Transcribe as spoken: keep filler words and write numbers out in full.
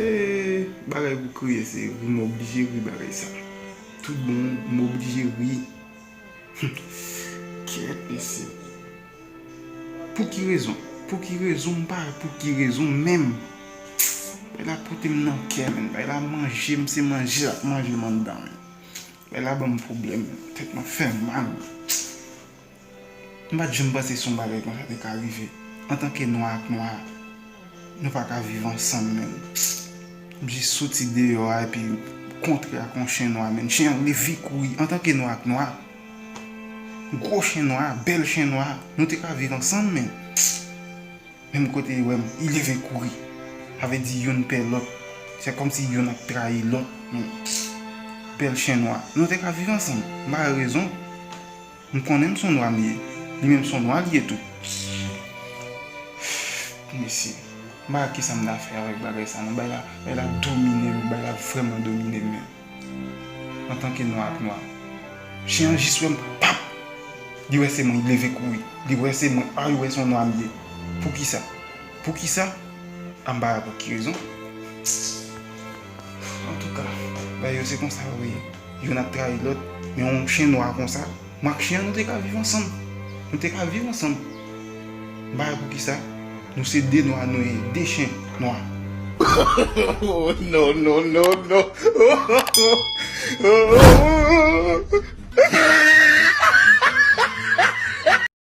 Eh, bagay pou kriye, se ri, m oblije ri bagay sa. Tout bon, m oblije ri. Kèt, mesye. Pou ki rezon? Pou ki rezon? M pa wè pou ki rezon menm. Bay la pote m nan kè, menm. Bay la manje m, se manje l ap manje m anndan, menm. Bay la ban m pwoblèm, tèt mwen fè mal. M pa t janm panse se yon bagay konsa te ka rive. Antanke nwa ak nwa, nou pa ka viv ansanm, menm. M jis soti deyò a epi kontre ak yon chen nwa, menm. Chen an leve kouri antanke nwa ak nwa. Gwo chen nwa, bèl chen nwa, nou te ka viv ansanm, menm. Menm kote li wè m, li leve kouri. Sa vle di youn pè lòt. Se kòmsi youn ap trayi lòt. Men, bèl chen nwa. Nou te ka viv ansanm. M pa wè rezon. M konnen m se yon nwa m ye. Li menm se yon nwa li ye tou. Mesye, m pa wè kisa m ta fè avèk bagay sa non. Bagay la, bagay la domine m, bagay la vrèman domine m menm. Antanke nwa ak nwa. Chen an jis wè m, pap! Li wè se mwen, li leve kouri. Li wè se mwen, a, li wè se yon nwa m ye. Poukisa? Poukisa? A, m pa wè pou ki rezon. Antouka, bagay yo se konsa yo ye. Youn ap trayi lòt, men yon chen nwa konsa, mwen ak chen an, nou te ka viv ansanm. Nou te ka viv ansanm. M pa wè poukisa. Nou se de nwa, nou ye de chen nwa. Oh, no, no, no, no.